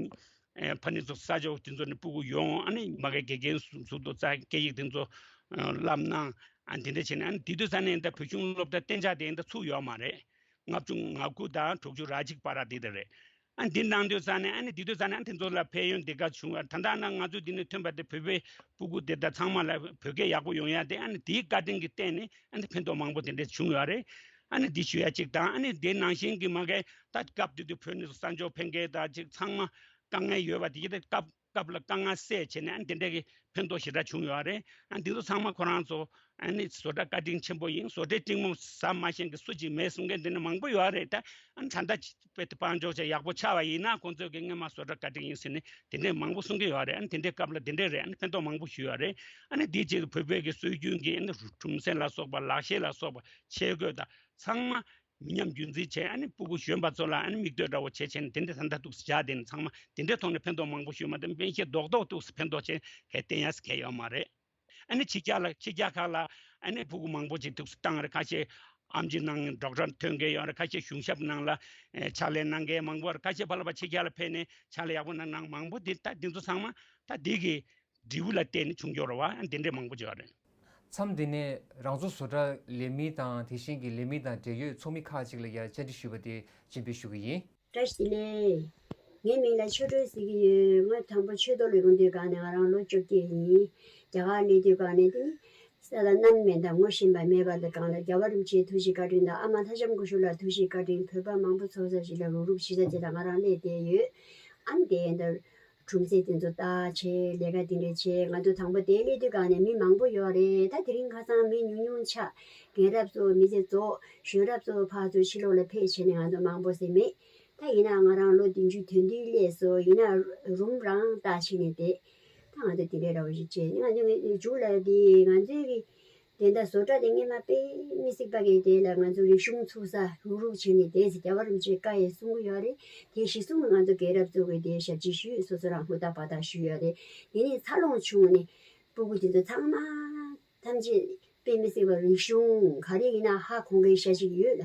ཨེ་ཕ་ནི་ཚོ་ས་ཕྱོགས་དེ་ཚོ་ནས་སྤུ་གུ་ཡོང་། ཨ་ནི་མ་གི་དགེ་རྒན་ཟུར་དུ་རྩ་སྐད་ཡིག་དེ་ཚོ་བསླབ་གནང་། ཨ་ནི་དེ་འདྲ་བྱས་ནས་ཨ་ནི་དེ་དུས་ཙང་ནས་ད་བོད་གཞུང་སློབ་གྲྭ་གཏན་འཇགས་དེ་ད་ཚུགས་ཡོད་མ་རེད། ལྔ་བཅུ་ང་དགུ་དང་དྲུག་ཅུ་རེ་གཅིག་བར་དེ་དེ་རེད། ཨ་འདི་གནང་དུས་ཙང་ནས་ཨ་ནི་དེ་དུས་ཙང་ནས་ཨ་དེ་ཚོ་ལ་ཕན་ཡོན་འདི་ག་བྱུང་བ། ད་ལྟ་ན་ང་ཚོ་འདི་ནས་ཐོན་པ་དེ་བོད་པའི་སྤུ་གུ་དེ་དང་ཚང་མ་ལ་བོད་སྐད་ཡག་པོ་ཡོང་ཡ་དེ་ཨ་ནི་དེའི་བཀའ་དྲིན་གྱི་སྟེང་ནས་ཨ་ནི་ཕན་ཐོགས་མང་པོ་དེ་འདྲས་བྱུང་ཡོད་རེད། ཨ་ནི་འདི་ཞུ་ཡ་གཅིག་དང་། ཨ་ནི་དེ་ནང་བཞིན་གྱི་མ་གི་ད་སྐབས་དེ་དུས་བོད་ནས་གསར་འབྱོར་ཕེབས་མཁན་དང་ཅིག་ཚང་མ་དཀའ་ངལ་ཡོད་པ་དེ་གྱད་དེ་སྐབས་སྐབས་ལ་དཀའ་ངལ་སེལ་བྱས་ནས་ཨ་ནི་དེ་འདྲ་གི་ཕན་ཐོགས་ཞེ་དྲག་བྱུང་ཡོད་རེད། ཨ་འདི་ཚོ་ཚང་མ་ཁོ་རང་ཚོ་ཨ་ནི་བཟོ་གྲྭ་བཀའ་དྲིན་ཆེན་པོ་ཡིན། བཟོ་གྲྭའི་སྤྲིན་མོ་ཟ་མ་ཤེས་མཁན་སུ་གཅིག་མེད་གསུང་མཁན་དེ་འདྲ་མང་པོ་ཡོད་རེད། ད་ཨ་ནི་ད་ལྟ་དཔེ་དེ་དཔལ་འབྱོར་ཆ་ཡག་པོ་ཆགས་པ་ཡིན་ན་ཁོང་ཚོ་གི་སྔོན་མ་བཟོ་གྲྭ་བཀའ་དྲིན་ཡིན་ཟེར་ནས་དེ་འདྲས་མང་པོ་གསུང་གི་ཡོད་རེད། ཨ་ནི་དེ་འདྲའི་སྐབས་ལ་དེ་འདྲས་རེད། ཨ་ནི་ཕན་ཐོགས་མང་པོ་ཞུས་ཡོད་རེད། ཨ་ནི་དེའི་རྗེས་སུ་བོད་པའི་གི་སྲོལ་རྒྱུན་གྱི་ཨ་ནི་གྲུམ་གཟན་ལ་སོགས་པ་ལག་ཤེས་ལ་སོགས་པ་ཆས་གོས་དང་ཚང་མ། མི་ཉམས་རྒྱུན་འཛིན་བྱས། ཨ་ནི་སྤུ་གུ་གཞོན་པ་ཚོ་ལ་ཨ་ནི་མིག་ལྟོས་འདྲ་བོ་བྱས་བྱས་ནས་དེ་འདྲ་ད་ལྟ་འདུག་སེ་བཞག་དེ་ནི་ཚང་མ་དེ་འདྲའི་ཐོག་ནས་ཕན་ཐོགས་མང་པོ་ཞུས་མ་གཏོགས་སྨན་ཤེས་རྡོག་རྡོག་འདུག་སེ་ཕན་ཐོགས་བྱས་གལ་བསྟན་ཡ་གལ་ཡོད་མ་རེད། ཨ་ནི་ཕྱི་རྒྱལ་ལ་ཕྱི་རྒྱལ་ཁག་ལ་ཨ་ནི་སྤུ་གུ་མང་པོ་ཅིག་འདུག་སེ་བཏང་རེད། ཁ་ཤས་ཨེམ་ཆི་གནང་ཌོག་ཊར་ཐོན་མཁན་ཡོད་རེད། ཁ་ཤས་གཞུང་ཞབས་ནང་ལ་ཨེ་ཕྱག་ལས་གནང་མཁན་མང་པོ་རེད། ཁ་ཤས་ཕར་ལ་ཕར་ཕྱི་རྒྱལ་ལ་ཕེབས་ནས་ཕྱག་ལས་ཡག་པོ་གནང་གནང་མང་པོ་འདི་ད་འདི་ཚོ་ཚང་མ་ད་འདི་གི་འབྲས་བུ་ལ་བརྟེན་ནས་བྱུང་ཡོད་རེད་བ། ཨ་འདི་འདྲས་མང་པོ་ཅིག་ཡོད་རེད། མཚམས་འདི་ནས་རང་བཙོ་བཟོ་གྲྭ་ལས་མི་དང་དེ་བཞིན་གྱི་ལས་མི་དང་འབྲེལ་ཡོད་ཚོགས་མི་ཁག་ཅིག་ལ་ཡང་བཅར་འདྲི་ཞུས་པ་དེ་སྤྱན་འབུལ་ཞུ་གི་ཡིན། བཀྲ་ཤིས་བདེ་ལེགས། ངའི་མིང་ལ་ཆོས་སྒྲོན་ཟེར་གྱི་ཡོད། ང་དང་པོ་ཆོས་ཐོག་ལ་ཡོང་དུས་སྒང་ནས་ང་རང་ལོ་བཅོ་བརྒྱད་ཡིན། རྒྱ་གར་སླེབས་དུས་སྒང་ནས་དེ་ས་དང་གནམ་མེད་དང་ངོ་ཤེས་པ་མེད་པ་དེ་སྒང་ལ་རྒྱལ་བ་རིན་པོ་ཆེའི་ཐུགས་རྗེ་བཀའ་དྲིན་དང་ཨ་མ་ལྷ་ལྕམ་སྐུ་ཞབས་ལ་ཐུགས་རྗེ་བཀའ་དྲིན། བོད་པ་མང་པོ་ཚོགས་ས་ཞིག་ལ་རུག་རུག་བྱེད་ས་དེ་ལ་ང་རང་སླེབས་བསྡད་ཡོད། ཨ་ནི་དེ་ཡིན་ད། གྲུམ་ཟས་དེ་ཚོ་བཏགས་བྱས་ལས་ཀ་དེ་འདྲ་བྱས། ང་ཚོ་དང་པོ་དེ་སླེབས་དུས་སྒང་ནས་མི་མང་པོ་ཡོད་རེད། ད་དེ་རིང་ཁ་སང་མི་ཉུང་ཉུང་ཆགས། རྒན་རབས་ཚོ་མི་ཚེ་རྫོགས། གཞོན་རབས་ཚོ་ཕར་ཚུར་ཕྱི་ལོགས་ལ་ཕེབས་བྱས་ནས་ང་ཚོ་མང་པོ་ཟིག་མེད། ད་ཡིན་ན་ང་རང་ལོ་བདུན་ཅུ་དོན་བདུན་སླེབས་སོང་། ཡིན་ན་རུམ་རང་བཏགས་བྱས་ནས་བསྡད། ད་ང་ཚོ་དེ་འདྲའི་འདྲ་བོ་ཞིག་བྱས། ང་ཚོ་ངའི་མཇུག་ལ་དེ་ང་ཚོའི་གི་དེ་འདྲ་བཟོ་གྲྭ་དེ་སྔས་མ་དཔེ་མི་སྲིད་པ་གི་དེ་ལ་ང་ཚོ་རིག་གཞུང་ཚུགས་ས་རུག་རུག་བྱས་ནས་བསྡད་ཟེར་རྒྱལ་བ་རིན་པོ་ཆེས་བཀའ་ཡང་གསུང་གི་ཡོད་རེད། དེ་གཞི་བཟུང་གི་ང་ཚོ་རྒན་རབས་ཚོ་གི་དེ་ཞབས་ཕྱི་ཞུས། སོ་སོ་རང་ཧུར་ཐག་འབད་ཐག་ཞུས་ཡོད་རེད། དེ་ནས་འཚར་ལོངས་བྱུང་ནས་སྤུ་གུ་དེ་ཚོ་ཚང་མ་ཐམས་ཅད་དཔེ་མི་སྲིད་པ་རིག་གཞུང་ག་རེ་ཡིན་ན་ཧ་གོ་མཁན་ཤ་ཞིག་ཡོད་ལ།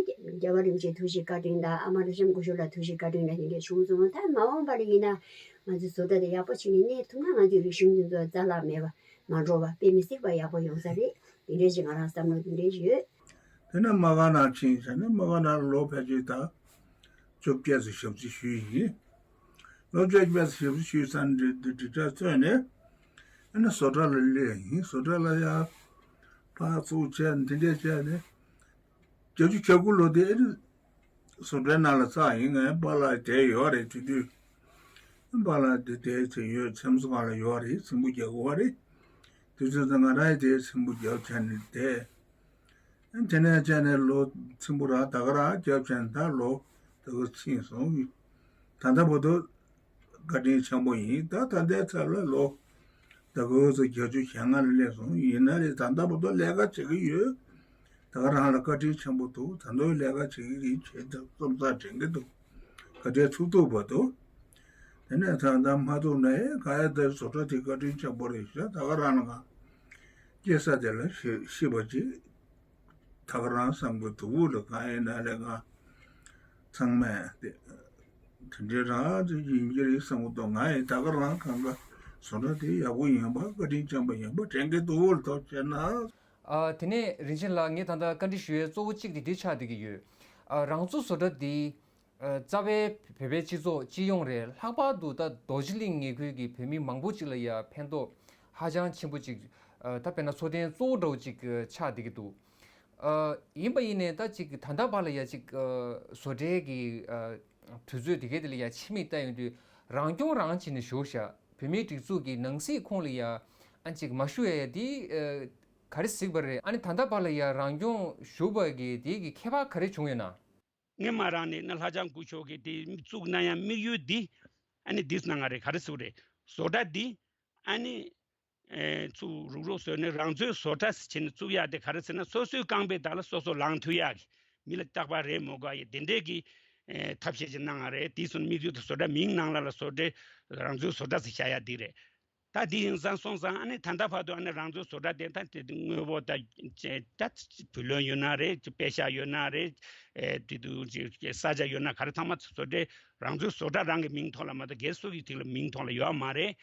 ད་རྒྱལ་བ་རིན་པོ་ཆེ་ཐུགས་རྗེ་བཀའ་དྲིན་དང་ཨ་མ་བློ་བཟང་སྐུ་ཞབས་ལགས་ཐུགས་རྗེ་བཀའ་དྲིན་ལ་དེ་འདྲས་བྱུང་སོང་། ད་མ་འོངས་པ་ལ་ཡིན་ན་ང་ཚོའི་བཟོ་གྲྭ་དེ་ཡག་པོ་བྱས་ནས་གནས་ཐུབ་ན་ང་ཚོའི་རིག་གཞུང་དེ་ཚོ་རྩ་བརླག་མེད་པ། མ་འགྲོ་བ་དཔེ་མི་སྲིད་པ་ཡག་པོ་ཡོང་ས་རེད། དེ་འདྲས་ཅིག་ང་རང་བསམ་བློ་དེ་འདྲས་ཡོད། དེ་ནས་མ་ག་ནང་ཕྱིན་བྱས་ནས་མ་ག་ནང་ལོ་ཕལ་ཆེར་ད་བཅོ་བརྒྱད་ཙམ་ཞབས་ཕྱི་ཞུས་ཡིན། ལོ་བཅོ་བརྒྱད་ཙམ་ཞབས་ཕྱི་ཞུས་ཚར་ནས་འདི་འདི་འདྲ་ཚོས་ནས་ཨ་ནི་བཟོ་གྲྭ་ལ་སླེབས་ཡིན། བཟོ་གྲྭ་ལ་ཡ་ཕར་ཚུར་བྱས་ནས་དེ་འདྲས་བྱས་ནས་བརྒྱད་ཅུ་གྱ་དགུ་ལོ་དེ་ཨ་ནི་བཟོ་གྲྭའི་ནང་ལ་བཙལ་ཡིན། ངའི་པཱ་ལགས་དེ་ཡོད་རེད། དེ་དུས་པཱ་ལགས་དེ་དེ་དེ་ཡོད། ཚེམ་བཟོ་ཁང་ལ་ཡོད་རེད། ཚེམ་བུ་རྒྱག་གི་ཡོད་རེད། དེ་ཚོ་ང་རང་དེ་ཚེམ་བུ་རྒྱག་བྱས་ནས་བསྡད། དེ་ནས་བྱས་ནས་ལོ་ཚེམ་བུ་རང་ད་ག་རང་རྒྱབ་བྱས་ནས་ད་ལོ་ད་ག་ཕྱིན་སོང་། ད་ལྟ་བར་དུ་བཀའ་དྲིན་ཆེན་པོ་ཡིན། ད་ད་ལྟའི་ཆར་ལ་ལོ་ད་ག་ཚོད་བརྒྱད་ཅུ་གྱ་ལྔ་ལ་སླེབས་སོང་། ཡིན་ན་རེད། ད་ལྟ་བར་དུ་ལས་ཀ་བྱེད་ཀྱི་ཡོད། ད་ག་རང་ལ་བཀའ་དྲིན་ཆེན་པོ་འདུག་ད་དུང་ལས་ཀ་བྱེད་ཀྱི་རེད། བྱེད་ཐབས་རྩོམ་ཚར་དྲན་གྱི་འདུག་ག་འདྲའི་ཐུག་ཐུག་བར་དུ། དེ་ནས་ད་ལྟ་མ་ཐུག་ན་ཨེ་ག་ཡ་ད་བཟོ་གྲྭ་དེ་བཀའ་དྲིན་ཆེན་པོ་རེད་ཤག་ད་ག་རང་ལ་ང་སྐྱེ་ས་དེ་ལ་ཤི་ཤི་བ་ཅིག་ད་ག་རང་བསམ་གྱི་འདུག་ལ། གང་ཡིན་ན་ལས་ང་ཚང་མས་དེ་དེ་འདྲའི་རང་ཅིག་ཡིན་གྱི་རེད་བསམ་གྱི་འདུག་ང་ཡིན་ད་ག་རང་གང་ག་བཟོ་གྲྭ་དེ་ཡག་པོ་ཡིན་པ་བཀའ་དྲིན་ཆེན་པོ་ཡིན་པ་དྲན་གྱི་འདུག་ལ། ཐོབ་བྱས་ན། ཨ། དེ་ནས་རིན་ཆེན་ལགས། ངས་ད་ལྟ་བཀའ་འདྲི་ཞུ་ཡས་གཙོ་བོ་གཅིག་དེ་འདི་ཆགས་བསྡད་ཀྱི་ཡོད། ཨ། རང་བཟོ་བཟོ་གྲྭ་འདི། ཨ། རྩ་བའི་བོད་པའི་སྤྱི་ཚོགས་སྤྱི་ཡོངས་རེད། ལྷག་པར་དུ་ད་རྡོ་རྗེ་གླིང་ངེས་ཁུལ་གྱི་བོད་མི་མང་པོ་ཅིག་ལ་ཡ་ཕན་ཐོགས་ཧ་ཅང་ཆེན་པོ་ཅིག་ཨ། ད་དཔེར་ན་འཚོ་རྟེན་གཙོ་བོ་འདྲ་བོ་ཅིག་ཆགས་བསྡད་ཀྱི་འདུག་ཨ། ཡིན་པ་ཡིན་ནའི་ད་ཅིག་ད་ལྟ་བར་ལ་ཡ་ཅིག་ཨ། བཟོ་གྲྭའི་གི་ཨ། དུས་ཚོད་དེ་གའི་དེ་ལ་ཡ་ཕྱི་མིག་ལྟ་ཡོང་དུས་རང་སྐྱོང་རང་བྱས་ནས་བཞུགས་ཤག་བོད་མིའི་སྒྲིག་འཛུགས་ཀྱི་ནང་སྲིད་ཁོངས་ལ་ཡ་ཨ་ཅིག་མ་ཞུགས་ཡ་དེ་ཨ། ག་རེ་གཟིགས་པ་རེད། ཨ་ནི་ད་ལྟ་བར་ལ་ཡ་རང་སྐྱོང་ཞུགས་པ་གི་དེ་གི་ཁྱད་པར་ག་རེ་བྱུང་ཡོད་ན། སྔོན་མ་རང་ནས་ནི་ལྷ་ལྕམ་སྐུ་ཞབས་ཀྱིས་དེ་བཙུགས་གནང་ཡ་དམིགས་ཡུལ་འདི་ཨ་ནི་འདི་གནང་ང་རེད། ག་རེ་ཟེར་རེད། བཟོ་གྲྭ་འདི་ཨ་ནི་ཨེ་ཚུར་རུག་རུག་བཟོས་ནས་རང་ཚོའི་བཟོ་གྲྭ་ཟེར་བྱས་ནས་བཙུགས་ཡ་དེ་ག་རེ་ཟེར་ན་སོ་སོའི་རྐང་པའི་བདག་ལ་སོ་སོ་ལངས་ཐུབ་ཡ་གི་མི་ལ་རྟག་པར་རེ་མོས་དགོས་ཡ་དེ་འདྲས་ཀྱི་ཨེ་ཐབས་ཤེས་ཅིག་གནང་ང་རེད། དེ་སོང་དམིགས་ཡུལ་དུ་བཟོ་གྲྭ་མིང་ནང་ལ་ལ་བཟོ་གྲྭ་རང་ཚོའི་བཟོ་གྲྭ་ཟེར་བྱ་ཡ་འདི་རེད། ད་འདི་ཡིན་ཙང་སོང་ཙང་ཨ་ནི་ད་ལྟ་བར་དུ་ཨ་ནི་རང་ཚོའི་བཟོ་གྲྭ་དེ་ད་དེ་དངོས་པོ་ད་ད་བུ་ལོན་ཡོད་ན་རེད། དཔེ་ཤག་ཡོད་ན་རེད། ཨེ་དེ་དུ་ཅིག་ས་ཆ་ཡོད་ན་ག་རེ་ཚང་མ་བཟོ་གྲྭ་རང་ཚོའི་བཟོ་གྲྭ་རང་གི་མིང་ཐོག་ལ་མ་གཏོགས་སྒེར་སུ་གི་ཐོག་ལ་མིང་ཐོག་ལ་ཡོད་མ་རེད།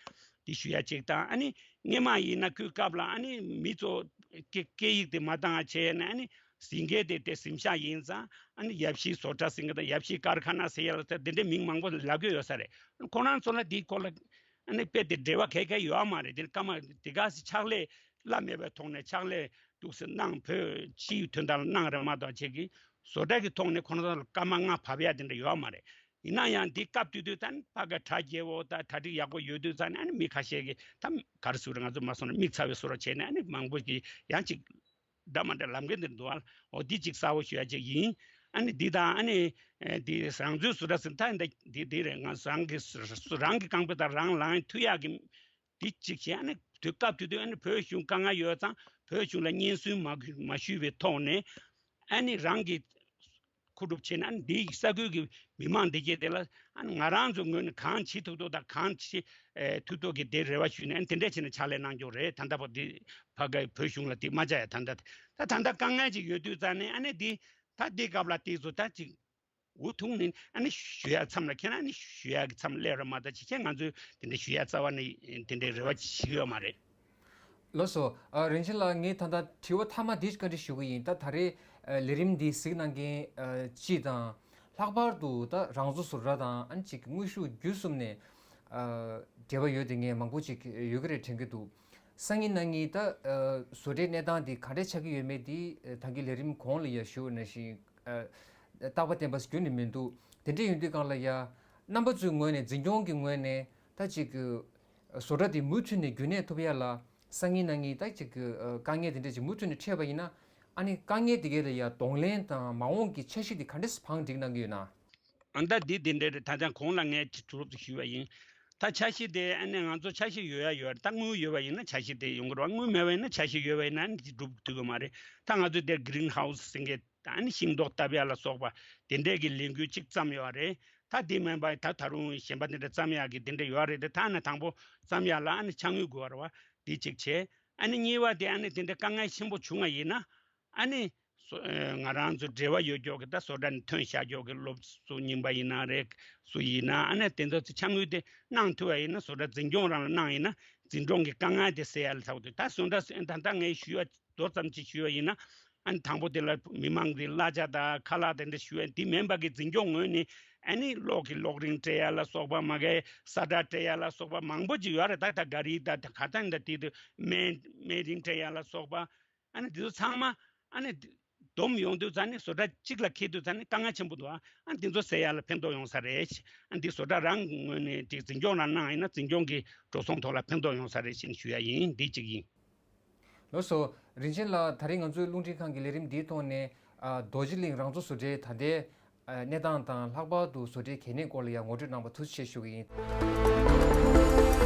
དེ་ཞུ་ཡ་གཅིག་དང་ཨ་ནི་སྔོན་མ་ཡིན་ན་ཁོའི་སྐབས་ལ་ཨ་ནི་མི་ཚོ་སྐད་སྐད་ཡིག་དེ་མ་འདང་བྱས་ནས་ཨ་ནི་ཟིན་སྐད་དེ་དེ་གཟིམ་ཤག་ཡིན་ཙང་ཨ་ནི་ཡབ་གཞིས་བཟོ་གྲྭ་ཟིན་གི་དང་ཡབ་གཞིས་ཀར་ཁ་ན་ཟེར་ཡ་ལ་དེ་འདྲའི་མིང་མང་པོ་ལབ་གི་ཡོད་ས་རེད། ཁོ་རང་ཚོ་ལ་དེའི་སྐོར་ལ་ཨ་ནི་དཔེ་དེ་འབྲེལ་བ་ག་ག་ཡོད་མ་རེད། དེ་སྐར་མ་དེ་ག་སི་ཕྱག་ལས་བླ་མེད་པའི་ཐོག་ནས་ཕྱག་ལས་འདུག་སེ་གནང་བོད་སྤྱིའི་དོན་དག་ལ་གནང་རེད་མ་གཏོགས་ཁྱེད་ཀྱི་བཟོ་གྲྭ་གི་ཐོག་ནས་ཁོ་རང་ཚོ་ལ་སྐར་མ་ལྔ་བབས་ཡ་དེ་འདྲ་ཡོད་མ་རེད། ཡིན་ན་ཡང་འདི་སྐབས་དུས་དུས་ད་ནི་ཕ་ག་གྲ་རྒྱས་པོ་ད་གྲ་སྒྲིག་ཡག་པོ་ཡོད་དུས་ཙང་ནས་ཨ་ནི་མི་ཁ་ཤས་ཀྱིས་ད་ག་རེ་ཟེར་རེད། ང་ཚོ་མ་སོང་ན་མིག་ཚ་བའི་བཟོ་འདྲ་བྱས་ནས་ཨ་ནི་མང་པོ་ཞིག་ཡང་ཅིག་འདྲ་མ་འདྲ་ལབ་མཁན་དེ་འདུག་ཨ། འོ་འདི་གཅིག་གསལ་བོ་ཞུ་ཡ་གཅིག་ཡིན། ཨ་ནི་འདི་དང་ཨ་ནི་ཨེ་འདི་རང་ཚོའི་བཟོ་གྲྭ་ཟེར་ད་འདི་འདི་འདི་རེད། ང་རང་གི་རང་གི་རྐང་པ་དང་རང་ལངས་ཐུབ་ཡག་གི་འདི་གཅིག་བྱས། ཨ་ནི་དུས་སྐབས་དུས་དུས་ཨ་ནི་བོད་གཞུང་དཀའ་ངལ་ཡོད་ཙང་བོད་གཞུང་ལ་སྙན་སེང་མ་མ་ཞུས་པའི་ཐོག་ནས་ཨ་ནི་རང་གི་མཁོ་སྒྲུབ་བྱས་ནས་ཨ་ནི་འདི་ས་ཁུལ་གྱི་མི་མང་འདི་གས་དེ་ལ་ཨ་ནི་ང་རང་ཚོའི་ངོས་ནས་གང་བྱེད་ཐུབ་ཐུབ་དང་གང་བྱེད་ཨེ་ཐུབ་ཐུབ་ཀྱི་དེ་རེ་བ་ཞུས་ནས་ཨ་ནི་དེ་འདྲས་བྱས་ནས་ཕྱག་ལས་གནང་རྒྱུ་རེད། ད་ལྟ་བར་འདི་ཕ་གའི་བོད་གཞུང་ལ་དེ་མ་བཅར་ཡ་ད་ལྟ་ད་ད་ལྟ་དཀའ་ངལ་ཅིག་ཡོད་དུས་ཙང་ནས་ཨ་ནི་འདི་ད་འདི་སྐབས་ལ་དེ་ཚོ་ད་ཅིག་འུ་ཐུག་ནས་ཨ་ནི་ཞུ་ཡ་མཚམས་ལ་ཁྱེད་རང་ཨ་ནི་ཞུ་ཡ་གི་མཚམས་སླེབས་ར་མ་ད་ཅིག་ཁྱེད་ང་ཚོས་དེ་འདྲ་ཞུ་ཡ་རྩ་བ་ནས་དེ་འདྲའི་རེ་བ་ཞིག་ཡོད་མ་རེད། ལགས་སོ། ཨ། རིན་ཆེན་ལགས། ངས་ད་ལྟ་དྲི་བ་མཐའ་མ་འདི་བཀའ་འདྲི་ཞུ་གི་ཡིན། ད་ད་རེས་ཨ་ལས་རིམ་འདི་གཟིགས་གནང་མཁན་ཨ་སྤྱི་དང་། ལྷག་པར་དུ་ད་རང་བཟོ་བཟོ་གྲྭ་དང་ཨ་ནི་ཅིག་དངོས་ཤུགས་བརྒྱུད་གསུམ་ནས་ཨ་འབྲེལ་བ་ཡོད་དེ་ངས་མང་པོ་ཅིག་ཡོད་ཀྱི་རེད་དྲན་གྱི་འདུག་སང་ཉིན་གནངས་ཉིན་ད་ཨ་བཟོ་གྲྭའི་གནས་སྟངས་འདི་ག་འདྲས་ཆགས་ཀྱི་ཡོད་མེད་འདི་ཨ་ད་གིན་ལས་རིམ་གོང་ལ་ཡ་ཞུ་བ་ནང་བཞིན་ཨ་རྟག་པ་བརྟན་པ་ཞིག་ཁྱོན་ནས་མི་འདུག་དེ་འདྲས་ཡིན་དུས་སྒང་ལ་ཡ་རྣམ་པ་ཚོའི་ངོས་ནས་འཛིན་སྐྱོང་གི་ངོས་ནས་ ད་ཅིག་གི་བཟོ་གྲྭ་དེ་མུ་མཐུད་ནས་རྒྱུན་གནས་ཐུབ་ཡ་ལ་སང་ཉིན་གནངས་ཉིན་ད་ཅིག་གི་དཀའ་ངལ་དེ་འདྲ་ཅིག་མུ་མཐུད་ནས་འཕྲད་པ་ཡིན་ན། ཨ་ནི་དཀའ་ངལ་དེ་གའི་ལ་ཡ་གདོང་ལེན་དང་མ་འོངས་ཀྱི་འཆར་གཞི་དེ་ག་འདྲས་བང་སྒྲིག་གནང་གི་ཡོད་ན། ཨ་ད་འདི་དེ་འདྲ་རེད། ད་ཅང་གོང་ལ་ངས་ཅིག་གྲུབ་ཞུས་པ་ཡིན། ད་འཆར་གཞི་དེ་ཨ་ནི་ང་ཚོ་འཆར་གཞི་ཡོད་ཡ་ཡོད་རེད། ད་དངུལ་ཡོད་པ་ཡིན་ན་འཆར་གཞི་དེ་ཡོང་གི་རེད་བ། དངུལ་མེད་པ་ཡིན་ན་འཆར་གཞི་ཡོད་པ་ཡིན་ན་ཨ་ནི་དེ་སྒྲུབ་ཐུབ་ཀྱི་མ་རེད། ད་ང་ཚོ་དེར་green house ཟེར་མཁན་ད་ཨ་ནི་ཤིང་ཏོག་བཏབ་ཡ་ལ་སོགས་པ་དེ་འདྲས་ཀྱི་ལས་འགུལ་གཅིག་བརྩམས་ཡོད་རེད། ད་དེ་མིན་པ་ད་ད་རུང་གཞན་པ་དེ་འདྲ་བརྩམས་ཡག་གི་དེ་འདྲ་ཡོད་རེད་དེ། ད་ཨ་ནི་དང་པོ་བརྩམས་ཡག་ལ་ཨ་ནི་ཕྱག་དངུལ་དགོས་པ་རེད་བ། དེ་གཅིག་བྱས། ཨ་ནི་གཉིས་པ་དེ་ཨ་ནི་དེ་འདྲ་དཀའ་ངལ་ཆེན་པོ་བྱུང་བ་ཡིན་ན། ཨ་ནི་སོ་ཨ་ང་རང་ཚོ་འབྲེལ་བ་ཡོད་ཀྱོག་གི་ད་བཟོ་གྲྭ་ནས་ཐོན་བཞག་ཀྱོག་གི་སློབ་གསོ་རྙིང་པ་ཡིན་ན་རེད། སུ་ཡིན་ན་ཨ་ནི་དེ་ཚོ་ཚོ་ཕྱག་དངུལ་དེ་གནང་ཐུབ་པ་ཡིན་ན། བཟོ་གྲྭ་འཛིན་སྐྱོང་རང་ལ་གནང་ཡིན་ན་འཛིན་སྐྱོང་གི་དཀའ་ངལ་དེ་སེལ་ཡ་ལ་ཐུག་དུས། ད་བཟོ་གྲྭ་ད་ལྟ་ངས་ཞུས་པ་མདོ་ཙམ་ཅིག་ཞུས་པ་ཡིན་ན། ཨ་ནི་དང་པོ་དེ་ལ་མི་མང་གི་གླ་ཆ་དང་ཁ་ལག་དེ་འདྲ་ཞུ་ཡ་དེ་མིན་པ་གི་འཛིན་སྐྱོང་ངོས་ནས་ཨ་ནི་གློག་གི་གློག་རིན་སྤྲད་ཡ་ལ་སོགས་པ། མ་གིའི་ས་ཁྲ་སྤྲད་ཡ་ལ་སོགས་པ་མང་པོ་ཅིག་ཡོད་རེད། ད་ད་ག་རི་ད་ད་ག་ད་ད་དེ་དུ་སྨན་སྨན་རིན་སྤྲད་ཡ་ལ་སོགས་པ། ཨ་ནི་དེ་ཚོ་ཚང་མ་ཨ་ནི་བསྡོམས་ཡོང་དུས་ཙ་ནི་བཟོ་གྲྭ་གཅིག་ལ་འཁེལ་དུས་ཙ་ནི་དཀའ་ངལ་ཆེན་པོ་འདུག་ཨ་ནི་དེ་ཚོ་སེལ་ཡ་ལ་ཕན་ཐོགས་ཡོང་ས་རེད། ཨ་ནི་དེ་བཟོ་གྲྭ་རང་ངོས་ནས་དེ་འཛིན་སྐྱོང་རང་གནང་ཡིན་ན་འཛིན་སྐྱོང་གི་འགྲོ་སོང་ཐོག་ལ་ཕན་ཐོགས་ཡོང་ས་རེད་ཅེས་ཞུ་ཡ་ཡིན། འདི་གཅིག་ཡིན། ལགས་སོ། རིན་ཆེན་ལགས། ད་རེས་ང་ཚོའི་རླུང་འཕྲིན་ཁང་གི་ལས་རིམ་འདིའི་ཐོག་ནས་ཨ་རྡོ་རྗེ་གླིང་རང་བཙོ་བཟོ་གྲྭའི་ད་ལྟའི་ཨ་གནས་སྟངས་དང་། ལྷག་པར་དུ་བཟོ་གྲྭའི་གལ་གནད་སྐོར་ལ་ཡང་ངོ་སྤྲོད་གནང་བར་ཐུགས་རྗེ་ཆེ་ཞུ་གི་ཡིན།